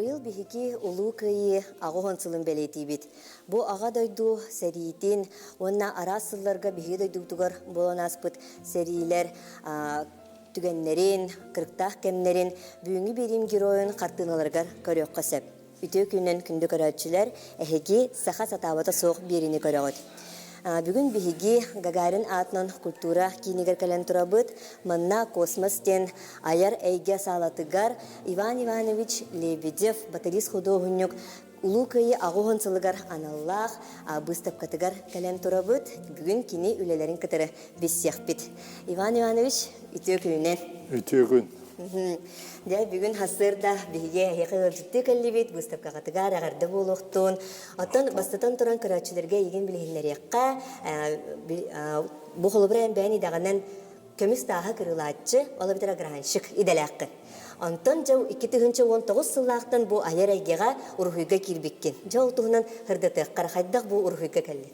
Быйыл биһиги Улуу Кыайыы 80 сылын бэлиэтиибит. Бу Аҕа дойду сэриитин уонна араас сылларга биһиги дойдубутугар буолан ааспыт сэриилэр түгэннэрин, кырыктаах кэмнэрин бүгүҥҥү биэриим геройун хартыыналарыгар көрүөххэ сөп. Үтүө күнүнэн күндү көрөөччүлэр, эһиги саха сатаабата суох биэриини көрөҕүт. Бүгүн биһиги Гагарин аатынан культура киинигэр кэлэн турабыт. Манна «Космос» диэн айар эйгэ саалатыгар Иван Иванович Лебедев, батарист-худуоһунньук Улуу Кыайыы 80 сылыгар аналлаах быыстапкатыгар кэлэн турабыт. Бүгүн кини үлэлэрин кытары билсиэхпит. Иван Иванович, үтүө күнүнэн! Үтүө күн! Дьэ, бүгүн сарсыарда биһиги эһиэхэ ыалдьыттыы кэллибит, быыстапкаҕытыгар эҕэрдэ буолуохтун. Оттон бастатан туран көрөөччүлэргэ эйигин билиһиннэриэххэ, бу холобура эн бэйэн идэҕинэн көмүс тааһа кырыылааччы, ол эбэтэр огранщик идэлээххин. Онтон дьэ 2019 сыллаахтан бу айар эйгэҕэ уруһуйга киирбиккин. Дьэ ол туһунан сырдатыаххара, хайдах бу уруһуйга кэллин?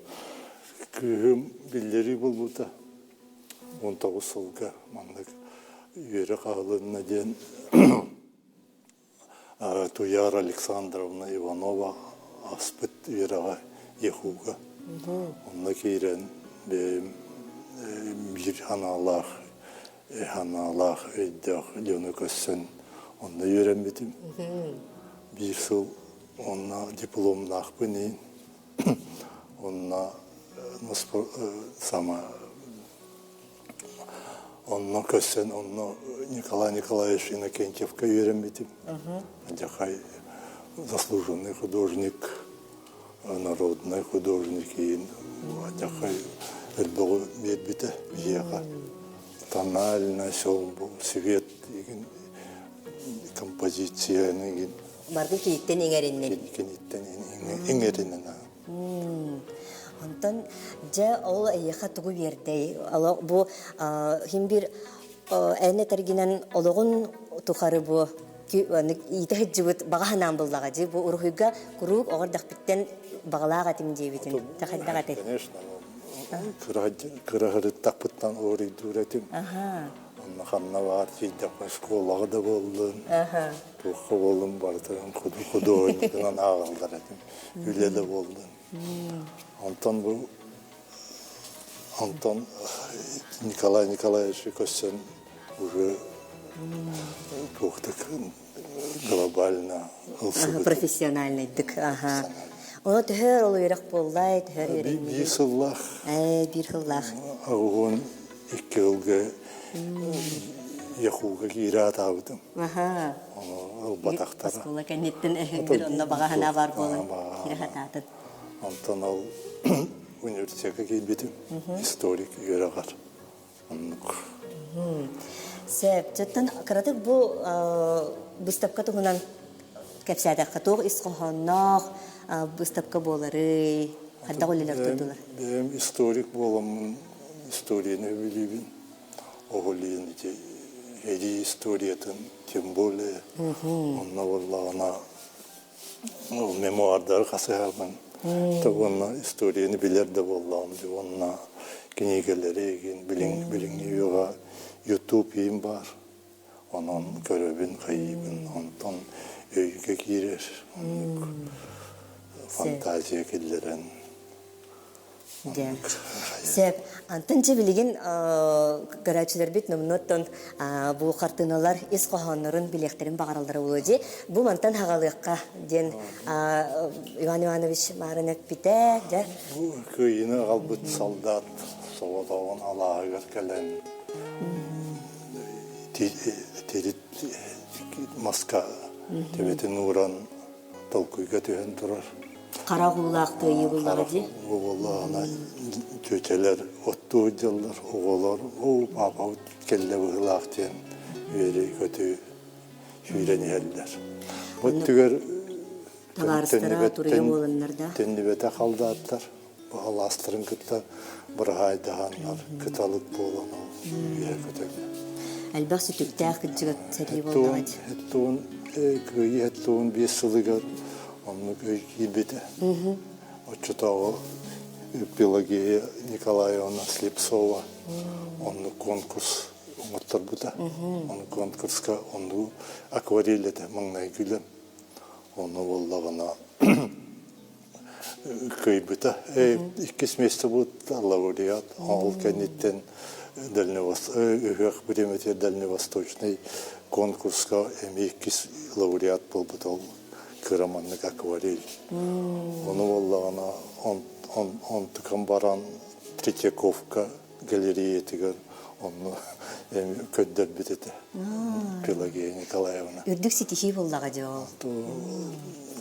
Кыыһым биллэрии буолбута. 19 сылга маннык үөрэх аһылынна диэн Туяра Александровна Иванова аспыт үөрэҕэ ЯХУга. Онно киирэн бэйэм биир санаалаах, санаалаах өйдөөх дьону көрсөн онно үөрэммитим. Биир сыл онно дипломнаахпын иһин онно сама Онно көрсөн, онно Николай Николаевич Иннокентьевка үөрэммитим. Дьахай заслуженный художник, народный художник иин дьахай элбэҕи биэрбитэ биһиэхэ. Тональность, ол свет игин композицияны игин. Барды киниттэн иҥэриннин. Киниттэн иҥэринэн. Онтон дьэ ол эйиэхэ тугу биэрдэй? Бу хим бир эн этэргинэн олоҕун тухары бу иитэ сылдьыбыт баҕа санаам буллаҕа дии. Бу уруһуйга куруук оҕо эрдэхпиттэн баҕалаах этим диэбитин. Хайдах этэй? Конечно, кыраһырыттахпыттан уруйдуур этим. Онно ханна баар тиийдэхпинэ школаҕа да буоллун, туохха буоллун барытын художникынан ааҕаллар этим. Үлэ да буоллун. Онтон бу онтон Николай Николаевич көрсөн уже туохтук глобально ылсыбыт. Профессиональныйдык, аха. Ону төһөр ол үөрэх буоллай, төһөр үөрэннигит? Биир сыллаах. Ээ, биир сыллаах. 82 ылга Яхуга киирэ атаабытым. Аха. Ылбатахтара. Оскуола кэнниттэн эһэҥдэр онно баҕа санаа баар буолан киирэ сатаатын. Онтон ол университекка киирбитим. Историк үөрэҕэр. Оннук. Сөп. Чөттөн кыратык бу быыстапка туһунан кэпсээтэххэ туох ис хоһоонноох быыстапка буоларый? Хайдах үлэлэр турдулар? Бэйэм историк буоламмын историяны билиибин. Оҕолиин ити эрии историятын тем более онно буоллаҕына ол мемуардары хасыһабын. Уонна историяны билэр да буоллаҕым дии уонна кинигэлэри игин билиҥҥи үйэҕэ YouTube иин баар. Онон көрөбүн, хайыыбын, онтон өйгө киирэр оннук фантазия киллэрэн Дьэ. Сөп. Антон дьэ билигин көрөөччүлэрбит номнуоттан бу хартыыналар ис хоһооннорун билиэхтэрин баҕараллара буолуо дии. Бу мантан хаҕалыахха диэн Иван Иванович Марын эппитэ. Дьэ. Бу кыайыыны аҕалбыт солдат соҕотоҕун алааһыгар кэлэн тирит маска төбөтүн ууран толкуйга түһэн турар. Хара уулаах кыайыы буллаҕа дии. Буоллаҕына тетялар оттуу сылдьаллар, оҕолор оо паапабыт кэллэ быһыылаах диэн үөрүү-көтүү сүүрэн иһэллэр. Бу өттүгэр Табаарыстара туруйа буоланнар да. Төннүбэтэх халдааттар баҕалаастарын кытта быраһаайдаһаннар кыталык буолан ол үөһэ көтөллөр. Элбэх сүтүктээх кырдьыга сэрии буоллаҕа дии. Һэттуун кыайыы һэттуун биэс сылыгар оннук өй киирбитэ. Оччотооҕу Пелагея Николаевна Слепцова оннук конкурс оҥотторбута. Ону конкурска оннук акварель этэ маҥнайгы үлэм. Онно буоллаҕына кыайбыта. Иккис миэстэ буолбут лауреат. Ол кэнниттэн ыһыах бириэмэтигэр дальневосточный конкурска эмиэ иккис лауреат буолбут ол кыра маннык акварель. Ону буоллаҕына онтукан баран Третьяковка галереятыгар онно көрдөрбүт этэ Пелагея Николаевна. Үрдүк ситиһии буоллаҕа дьэ ол.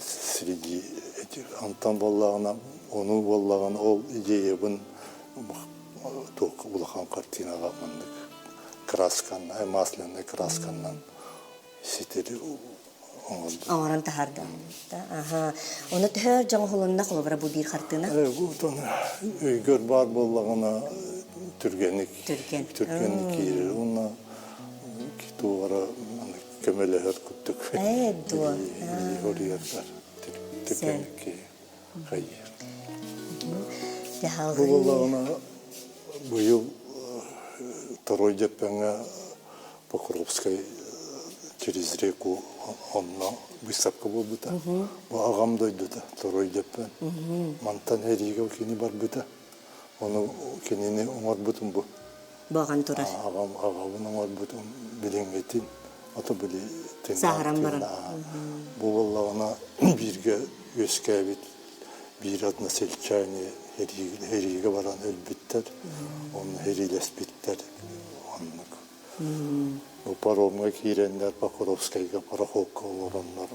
Среди этих онтон буоллаҕына ону буоллаҕына ол идеябын туох улахан картинаҕа маннык красканан масляный красканан ситэри Оҥорон таһаарда. Аха. Ону төһө дьоҥоһулунна холобура бу биир хартыына? Өйгөр баар буоллаҕына түргэнник Түргэн. түргэнник киирэр уонна туора көмөлөһөр курдук. Ээ дуо. Хоруйардар түргэнник хайыыр. Дьаһалгыы. Бу буоллаҕына быйыл Второй Дьэппэҥҥэ Покровскай через реку онно быыстапка буолбута. Бу аҕам дойдута, Второй Дьэппэн. Мантан эриигэ кини барбыта. Ону кинини оҥорбутум бу. Баҕан турар. Аҕам аҕабын оҥорбутум билиҥҥитин. Ото били Сааһыран баран. Бу буоллаҕына бииргэ үөскээбит биир односельчане эриигэ баран өлбүттэр. Онно эриилэспиттэр. Оннук. Бу паромҥа киирэннэр Покровскайга пароходка олороннор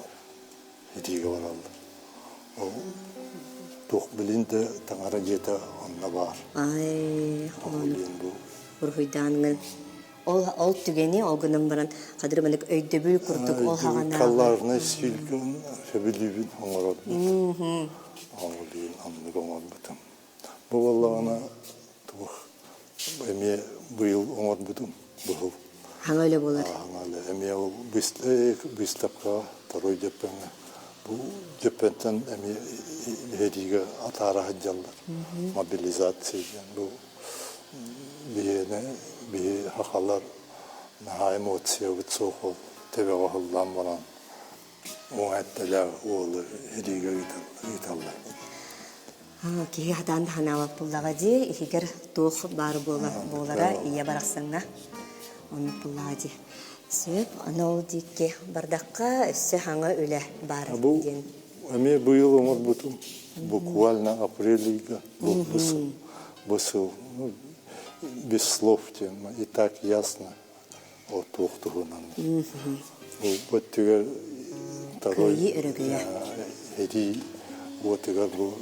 итиигэ бараллар. Ол туох билин да таҥара дьиэтэ онно баар. Ай, Ол бу уруһуйдааныҥын ол ол түгэни ол гынан баран хадыр манык өйдөбүл курдук ол хаҕанааҕы коллажнай стильгын сөбүлүүбүн оҥорорбут. Ол иһин оннук оҥорбутум. Бу буоллаҕына туох эмиэ быйыл оҥорбутум быһыл. Хаҥа үлэ буолар. Хаҥа үлэ. Эмиэ ол быыстапкаҕа второй Дьөппөҥҥө. Бу Дьөппөнтөн эмиэ эһэриигэ атаара сылдьаллар. Мобилизация диэн бу биһиэнэ биһи сахалар наһаа эмоциябыт суох ол төбөҕө ыһыллан баран уҥа эттэлээх уолу эһэриигэ ыыталлар. Киһи хатаан да ханаабат буллаҕа дии, иһигэр туох баар буола буолара ийэ барахсаҥҥа оннук буллаҕа дии. Сөп, аны ол диэки бардахха өссө хаҥа үлэ баар Бу диэн. эмиэ быйыл оҥорбутум буквально апрель ыйга бу бу сыл без слов диэн и так ясно ол туох туһунан. Бу өттүгэр второй Кыайыы өрөгөйө. Эрии уотугар бу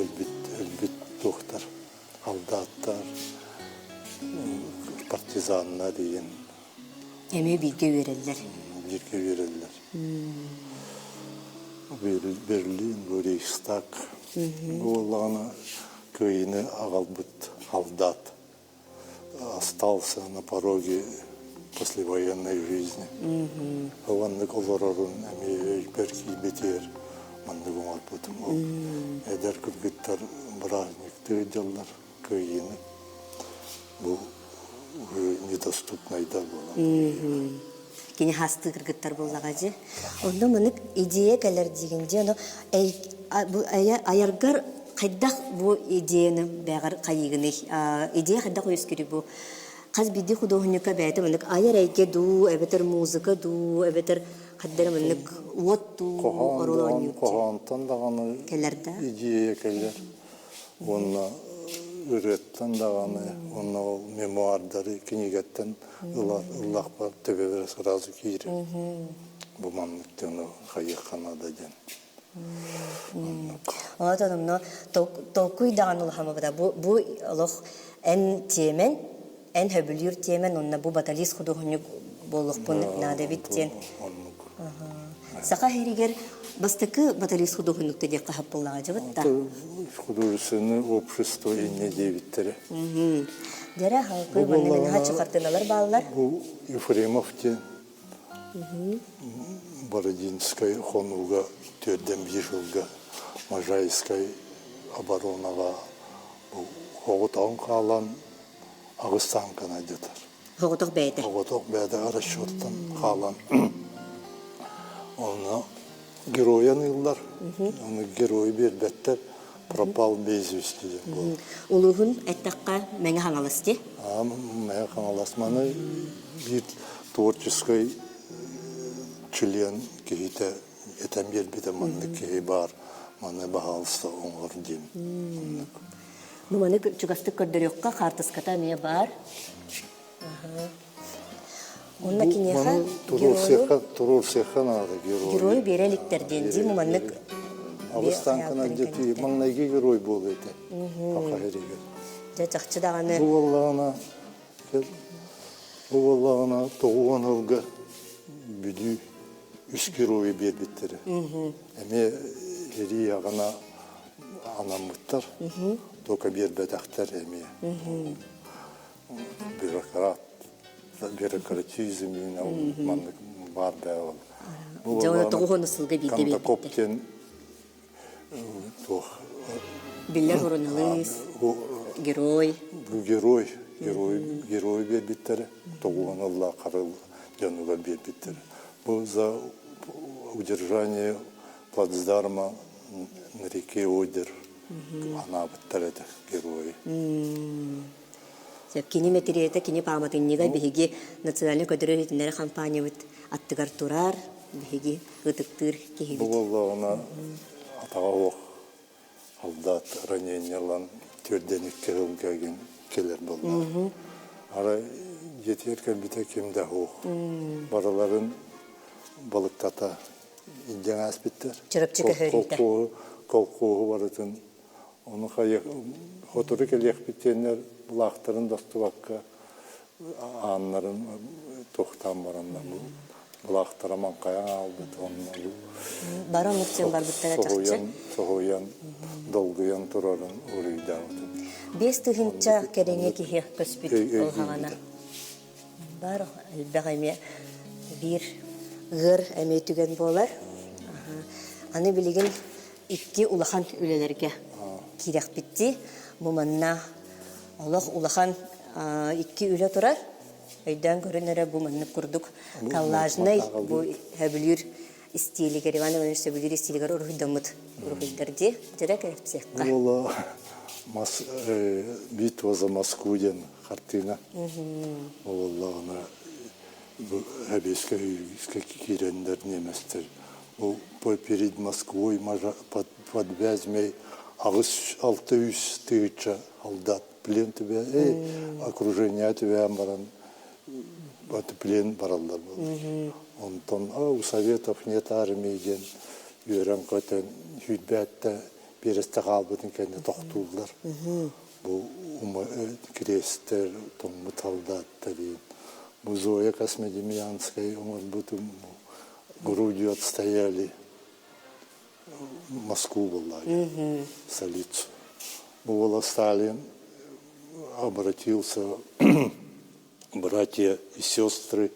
өлбүт өлбүт туохтар алдааттар партизаннар диэн Эмиэ бииргэ үөрэллэр. Бииргэ үөрэллэр. Берлин, бу Рейхстаг бу буоллаҕына кыайыыны аҕалбыт халдаат остался на пороге послевоенной жизни. Ыланнык олорорун эмиэ өйбөр киирбитигэр маннык оҥорбутум. Ол эдэр кыргыттар бырааһынньыктыы дьаллар кыайыыны бу недоступнайдар буолан. Кини хастыы кыргыттар буоллаҕа дьи. Онно манык идея кэлэр диигин дьи ону айаргар хайдах бу идеяны бэҕэр хайыыгыный идея хайдах үөскүүрүй бу хас биирдии худуоһунньукка бэйэтэ маннык айар эйгэ дуу эбэтэр музыка дуу эбэтэр хайдах маннык уот дуу оруол оонньуур хоһоонтон даҕаны кэлэр да идея кэлэр уонна ырыаттан даҕаны уонна ол мемуардары кинигэттэн ыллахпар төбөбөр сразу киирэр бу маннык дьону хайыахха наада диэн Онон онно толкуй даҕаны улахаммыта. Бу бу олох эн тиэмэн, эн хөбүлүүр тиэмэн онно бу баталист худуоһунньук буолуохпун наада эбит диэн. Саха иһигэр бастакы баталист худуоһунньукта диэххэ хаппыллаҕа дьыбыт да. Художественное общество инньэ диэбиттэрэ. Дьэрэ халкы манна минха чухартыналар бааллар. Бу Ефремов диэн Бородинскай хонууга түөрдэн биир сылга Можайскай оборонаҕа оҕотоҕун хаалан аҕыс тааҥканы алдьатар. Оҕотох бэйэтэ. Оҕотох бэйэтэ расчеттан хаалан онно. Герой аныыллар, аны герой биэрбэттэр, пропал без вести диэн буолар. Улууһун эттэххэ Мэҥэ Хаҥалас дии? Мэҥэ Хаҥалас маны биир творческий член киһитэ этэн биэрбитэ маннык киһи баар, маны баһаалыста оҥор диэн. Бу маны чугастык көрдөрүөххэ, хаартыската эмиэ баар. Онно киниэхэ герою туруорсуохха наада герой. Герою биэрэ иликтэр диэн дии маннык Алыс таҥканан дьэ маҥнайгы герой буолуо этэ Саха сиригэр. Дьэ чахчы даҕаны. Бу буоллаҕына бу буоллаҕына тоҕуон сылга Бүлүү үс геройу биэрбиттэрэ. Эмиэ сэрии аҕана анаммыттар, только биэрбэтэхтэр эмиэ. Бюрократ, бюрократизм маннык баар да ол. Дьэ оны тоҕуһуону сылга биирдэ биэрбиттэр. диэн туох Биллэр суруналыыс, герой. Герой, герой, герой биэрбиттэрэ, тоҕуһун ылла харыл дьонугар биэрбиттэрэ. Бу за удержание плацдарма на реке Одер анаабыттар этэ геройу. Сөп, кини мэтириэтэ, кини пааматынньыга биһиги национальнай көдөрөр иһитиннэрэр хампаанньабыт аттыгар турар, биһиги ытыктыыр киһибит. Бу буоллаҕына атаҕа суох солдат ранение ылан төрдөн икки сылга кэлэр буолла. Арай дьиэтигэр кэлбитэ ким да суох. Барыларын балыктата илдьэн ааспыттар. Чурапчы көһөрүүтэ. Колхуоһу барытын ону сотору кэлиэхпит диэннэр былаахтарын достубакка ааннарын туохтаан бараннар былаахтара маҥхайан хаалбыт онно Бары омук син барбыттара чахчы. Соһуйан, долгуйан турарын уруйдаабытым. 5000 кэриҥэ киһи көспүт олһаҕана. Бар элбэх эмиэ биир ыар эмиэ түгэн буолар. Аны билигин икки улахан үлэлэргэ киирэхпит дии. Бу манна олох улахан икки үлэ турар. Өйдөөн көрөн эрэ бу маннык курдук коллажнай бу сөбүлүүр истиилигэр Иван Иванович сөбүлүүр истиилигэр уруһуйдаммыт уруһуйдар дии. Дьэрэ кэпсиэххэ. Буола Битва за Москву диэн хартыына. Буоллаҕына бу Сэбиэскэй Союзка киирэннэр немецтэр бу перед Москвой под Вязьмой аҕыс алта үс тыһыынча солдат плен түбэ окружение түбээн баран плен бараллар буолар. Онтон у Советов нет армии диэн үөрэн-көтөн сүүрбээттэ биэрэстэ хаалбытын кэннэ тохтууллар. Бу кириэстэр, тоҥмут солдаттар диэн. Бу Зоя Космодемьянская оҥорбутум грудью отстояли Москву была, столицу. Бу уола Сталин обратился братья и сестры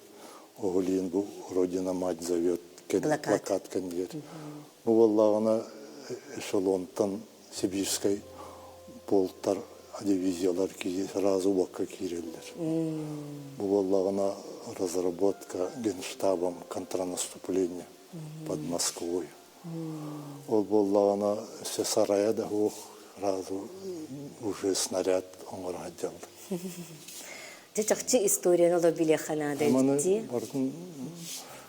Оҕолиин бу Родина мать зовет плакат кэннигэр. Бу буоллаҕына эшелонтан Сибирскай полктар дивизиялар сразу уокка киирэллэр. Бу буоллаҕына разработка генштабом контрнаступления под Москвой. Ол буоллаҕына өссө сарайа да суох сразу уже снаряд оҥоро сылдьаллар. Дьэ чахчы историяны олор билиэххэ наада Маны дии. барытын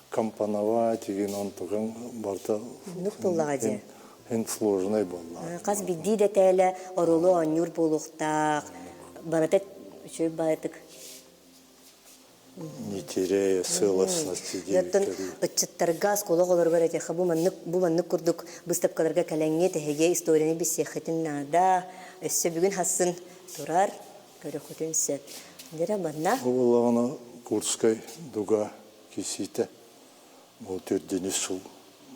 компоновать игин онтугун барыта Оннук буоллаҕа дии. эн сложный буолла. Хас биирдии дэтээлэ оруолу оонньуур буолуохтаах. Барыта үчүгэй баайытык Не теряя целостности Оттон ыччаттарга, оскуола оҕолоругар этиэххэ бу маннык бу маннык курдук быыстапкаларга кэлэҥҥи тэһигэ историяны билсиэххитин наада. Өссө бүгүн хассын турар, көрөххүтүн сөп. Дьэрэ манна. Бу буоллаҕына Курскай дуга кисиитэ бу төрдүнүс сыл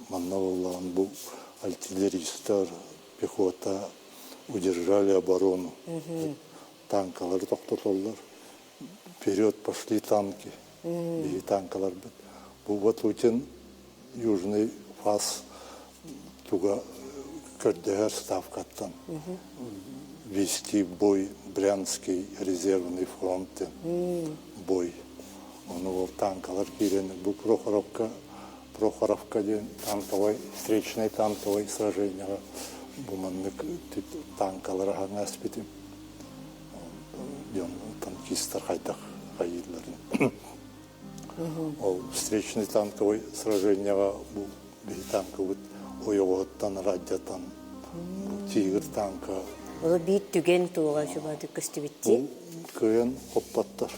манна буоллаҕын бу артиллеристар, пехота удержали оборону. Танкалары тохтотоллор. Вперед пошли танки, биһи танкаларбыт. Бу Ватутин Южный фас туга көрдөһөр ставкаттан вести бой Брянский резервный фронт бой. Ону ол танкалар киирэн бу Прохоровка. Прохоровка диэн танковай, встречнай танковай сражениеҕа бу маннык танкалары аһаҥаспитим. Дьон танкистар хайдах хайыылларын. Ол встречный танковый сражениеҕа бу биһи танкыбыт ойоҕоһуттан радиотан Тигр танка. Ол биир түгэн туоҕа чубаатык көстүбүттии. Ол кыайан хоппоттор.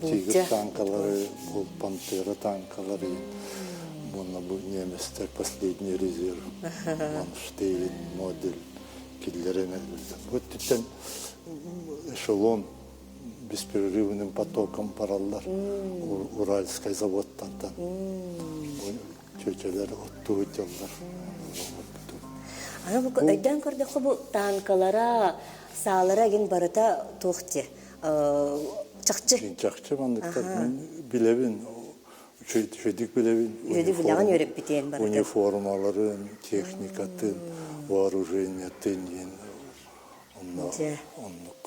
Тигр танкалары, бу Пантера танкалары, уонна бу немецтэр последний резерв, Манштейн модель киллэрэн Бу өттүттэн эшелон беспрерывным потоком бараллар Уральскай заводтантан. Чүөчэлэр оттуу дьаллар. Аны бу өйдөөн көрдөххө бу танкалара, саалара игин барыта туох дии чахчы. Чахчы манныктар мен билэбин, үчүгүйдүк билэбин. Үчүгүйдүк билэҕин үөрэппитиэн барыта. Униформаларын, техникатын, вооружениятын диэн онно оннук.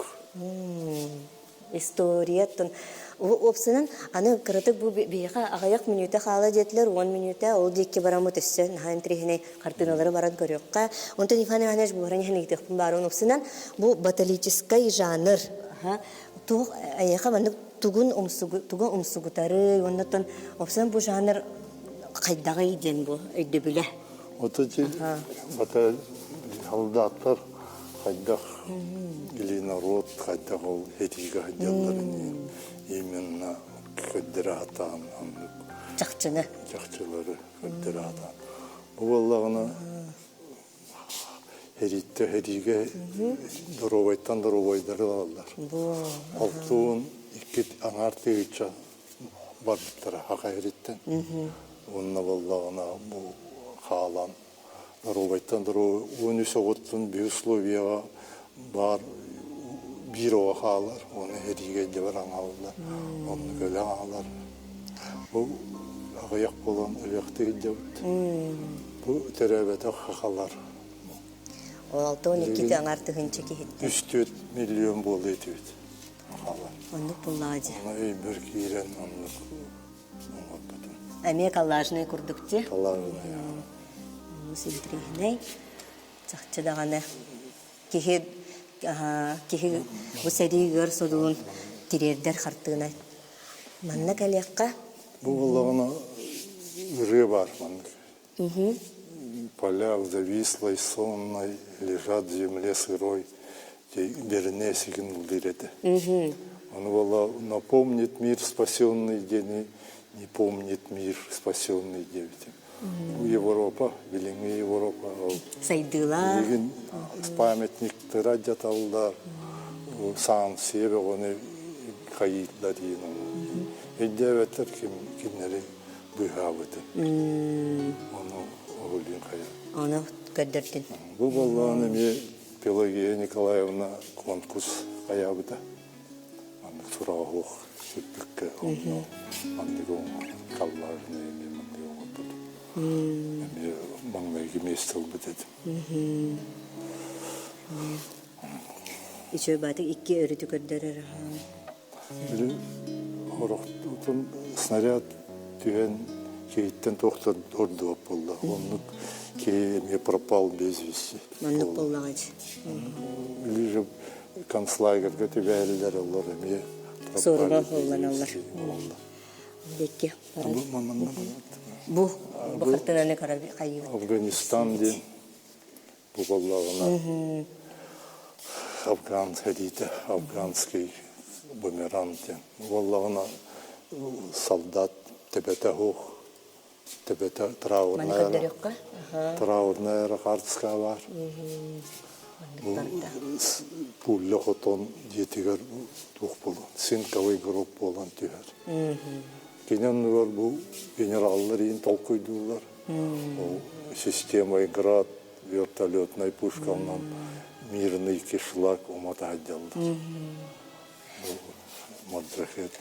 Историяттан уопсанан аны кыратык бу биһиэхэ аҕыйах мүнүүтэ хаала диэтилэр, 10 мүнүүтэ ол диэки бараммыт өссө наһаа интэриэһинэй хартыыналары баран көрүөххэ. Онтон Иван Иванович буһаран иһэн ыйытыахпын баар уопсанан бу баталическай жанр туох эйиэхэ маннык тугун тугу умсугутары уоннаттан уопсанан бу жанр хайдаҕый диэн бу өйдөбүлэ. Вот эти солдаттар хайдах или народ хайдах ол этиигэ сылдьалларын именно көрдөрө сатаан оннук чахчыны чахчылары көрдөрө сатаан бу буоллаҕына эрииттэ эриигэ доруобайтан доруобайдары ылаллар алтуун икки аҥаар тыһыынча барбыттара хаха эриттэн уонна буоллаҕына бу хаалан Доруобайтан доруобай 13 оҕоттон биир условияҕа баар биир оҕо хаалар, уонна эриигэ илдьэ аҥааллар, оннук өлө аҥаалар. Бу аҕыйах буолан өлүөхтүү илдьэбит. Бу төрөөбөтөх хахалар. Ол 6-12 аҥар тыһыынча киһиттэн. 3-4 миллион буолуо этибит хахалар. Оннук буллаҕа дии. Ону өйбөр киирэн оннук оҥорбутум. Эмиэ коллажнай курдук дии. Коллажнай. Олус интириэһинэй. Чахчы даҕаны киһи киһи бу сэрии ыар содулун тириэрдэр хартыына. Манна кэлиэххэ. Бу буоллаҕына ырыа баар маннык. Поля в завислой сонной лежат в земле сырой дерне сигин ылдыр этэ. Ону буолла напомнит мир спасенный диэни не помнит мир спасенный диэбитим. Европа, билиҥҥи Европа ол сайдыылаах. Билигин памятниктара дьаталлар, санкция бөҕөнү хайыыллар диэн Өйдөөбөттөр ким кинилэри быыһаабыты. Ону оҕулуун хайа. Ону көрдөрдүн. Бу боллоон эмиэ Пелагея Николаевна конкурс хайаабыта. Маннык сураҕа суох сүппүккэ онно маннык коллажный эмиэ маннык оҥорбут. Эмиэ маҥнайгы миэстэ ылбыт этим. Үчүгэй баатык икки өрүтү көрдөрөр. Били орохтутун снаряд түһэн киһиттэн туохтан ордуох буолла. Оннук киһи эмиэ пропал без вести. Маннык буоллаҕа Или же концлагерга түбэһэллэр олор эмиэ Суорума холланаллар. Бекке. Бу бу хартыынаны хайыы. Афганистан диэн Бу буоллаҕына Афган сэриитэ, афганский бумеранг диэн. Бу буоллаҕына солдат төбөтө суох, төбөтө траурная траурная ракартская баар. Бу пулля хотон дьиэтигэр туох буолан, цинковый гроб буолан түһэр. Кини оннугар бу генераллар иин толкуйдууллар. Ол системой град вертолетнай пушканан мирный кишлак умата сылдьаллар. Мадрахет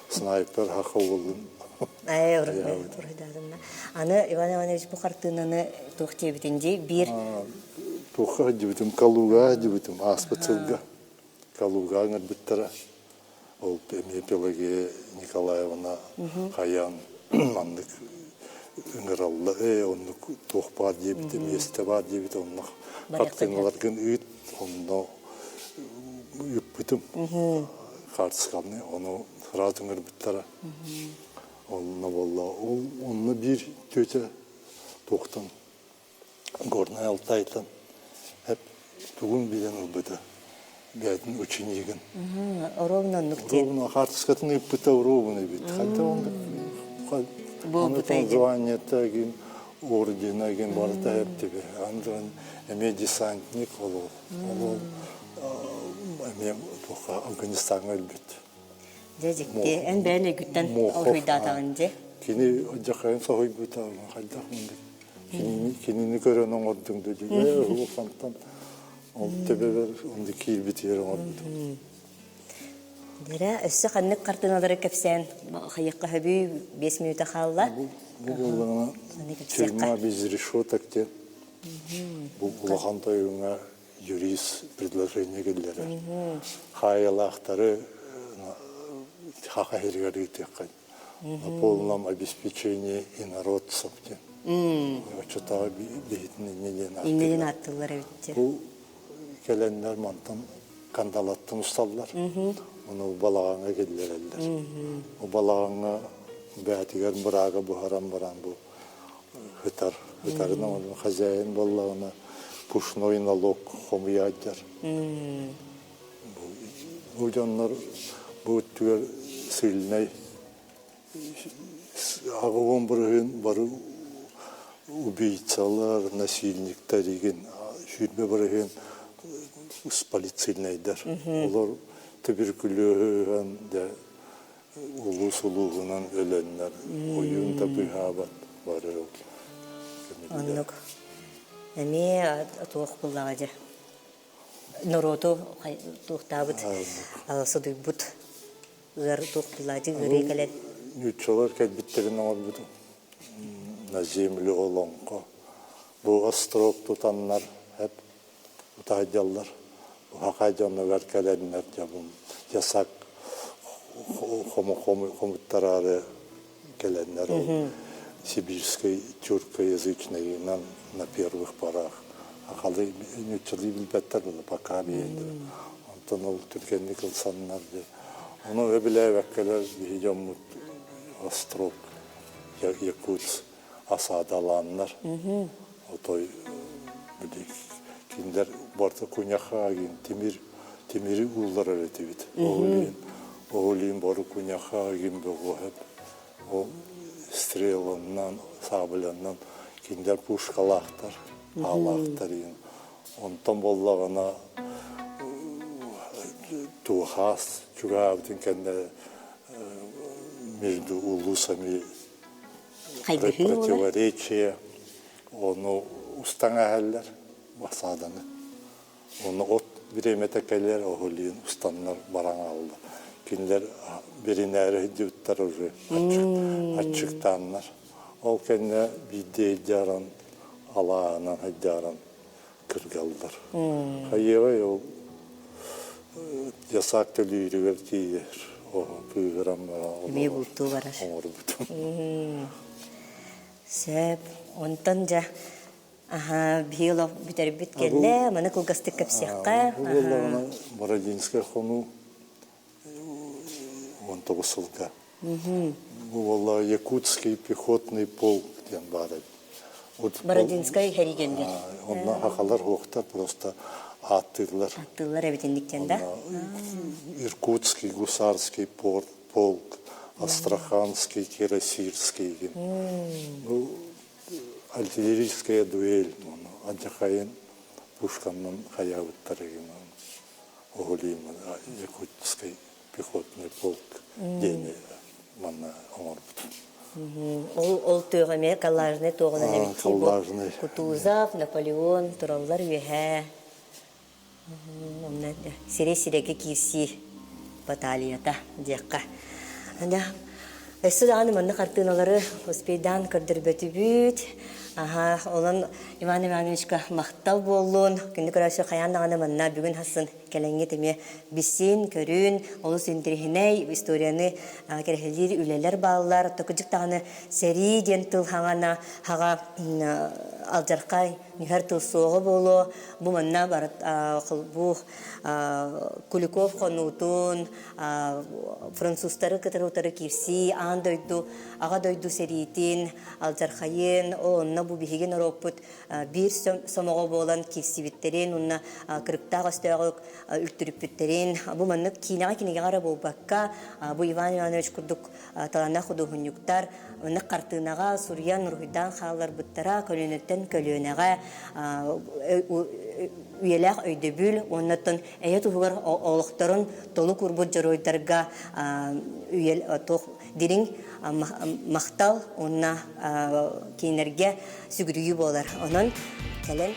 снайпер хаховылын. Аны Иван Иванович бу хартыынаны туох диэбитин дии биир Туохха диэбитим Калуга диэбитим ааспыт сылга Калуга ыҥырбыттара. Ол эмиэ Пелагея Николаевна хайаан маннык. Ыҥыраллар ээ оннук туох баар диэбитэ миэстэ баар диэбитэ онно хартыыналаргын ыыт онно ыыппытым хаартысканы ону сразу ыҥырбыттара онно буолла ол онно биир тетя туохтан Горнай Алтайтан тугун билэн ылбыта бэйэтин ученигын Ровно оннук диэн. Ровно хаартыскатын ыыппыта ровно эбит. Хотя он званиета гин ордена гин барыта эптиби. Андыран эмиэ десантник ол ол эмиэ туха Афганистаҥҥа өлбүт. Дьэ дьикти эн бэйэн өйгүттэн уруһуйдаатаҕын дьэ. Кини дьахайын соһуйбута хайдах кинини кинини көрөн оҥордуҥ дии ээ хантан ол төбөбөр онно киирбитигэр оҥорбутум. Дэрэ, өссө ханнык хартыыналары кэпсээн хайыахха сөбүй 5 мүнүүтэ хаалла. Бу буоллаҕына тюрьма без решеток диэн бу улахан тойуҥҥа юрист предложение киллэрэр. Хаайылаахтары хаха иһигэр ыытыахха на полном обеспечении инородцев диэн. Оччотооҕу биһитин инньэ диэн Инньэ диэн ааттыыллар эбит. Бу кэлэннэр мантан кандалаттан усталлар. Ону балаҕаҥҥа киллэрэллэр. Бу балаҕаҥҥа бээтигэр быраага буһаран баран бу ытар ытарынан ону хозяин буоллаҕына пушной налог хомуйаадьар. Бу дьоннор бу өттүгэр сильнай аҕыһын бырыһын бары убийцалар, насильниктар игин 20 бырыһын полицейнайдар. Олор туберкулеһынан да улуус улууһунан өлөннөр ойуун да быыһаабат бары ол Оннук. Эмиэ туох буллаҕа дьэ. Норуоту туохтаабыт судуйбут ыар туох буллаҕа ыарыы кэлэн. Нууччалар кэлбиттэрин оҥорбутум. На землю олоҥхо. Бу острог тутаннар эп утаайдаллар. Хахай дьонугар кэлэннэр дьабым ясак хомуттараары кэлэннэр ол сибирской тюркоязычныйынан на первых порах ахалы нууччалыы билбэттэр было пока биһиэннэр онтон ол түргэнник ылсаннар ону өбүлээбэккэлэр биһи дьоммут острог якутск осадалааннар отой били кинилэр барыта куняха агин тимир тимири уулларар этибит оҕулиин оҕулиин бары куняха агин бөҕөһөп ол стреланнан саабыляннан кинилэр пушкалаахтар аалаахтар иин онтон буоллаҕына туохаас чугаабытын кэннэ между улусами противоречие ону устаҥаһаллар басааданы ону от бириэмэтэ кэлэр оһулиин устаннар баран хаалла кинилэр биринээри сылдьыбыттар уже аччыктааннар ол кэннэ биирдэ ыйдьааран алааһынан айдааран кыргаллар хайыабай ол ясак төлүүрүгэр тиийэр кыыһыран баран Эмиэ бултуу барар. оҥорбутум. Сөп. Онтон дьэ аха биһиги олох бүтэрбит кэллэ. Маны кылгастык кэпсиэххэ. Бу буоллаҕына Бородинскай хонуу 19 сылга. Бу буолла Якутский пехотный полк диэн баар эбит. Бородинскай хэригэннэр. Онно хахалар хуохтар просто ааттыыллар. Ааттыыллар эбит инниктен да? Иркутский гусарский полк, Астраханский, Кирасирский. Ну, артиллерийская дуэль, антихайын пушканнан хаябыттар Оһулиим Якутский пехотный полк диэни манна оҥорбут. Ол ол тыаҕа эмиэ коллажный туоҕунан эбит Коллажный. Кутузов, Наполеон тураллар үөһээ. Онно сирэй-сирэйгэ киирсии баталията диэххэ. Өссө даҕаны манна хартыыналары успейдаан көрдөрбөтүбүт. Аха, онон Иван Ивановичка махтал буоллун. Күндү көрөөччү хайаан даҕаны манна бүгүн хасын. Кэлэҥҥит эмиэ билсин, көрүн, олус интэриэһинэй историяны кэрэһэлиир үлэлэр бааллар. Токудьук даҕаны сэрии диэн тыл хаҥана хаҕа алдьархай нүһэр тыл суоҕа буолуо. Бу манна бу Куликов хонуутун, французтары кытары утары киирсии, аан дойду, аҕа дойду сэриитин, алдьархайын, онно бу биһиги норуоппут биир сомоҕо буолан киирсибиттэрин уонна кырыктаах өстөөҕү үлтүрүппүттэрин, бу маннык киинэҕэ кинигэҕэ эрэ буолбакка, бу Иван Иванович курдук талааннаах худуоһунньуктар маннык хартыынаҕа суруйан, уруһуйдаан хаалларбыттара көлүөнэттэн көлүөнэҕэ үйэлээх өйдөбүл уонна оттон эйэ туһугар олохторун толук уурбут дьоруойдарга туох дириҥ махтал уонна кинилэргэ сүгүрүйүү буолар. Онон кэлэн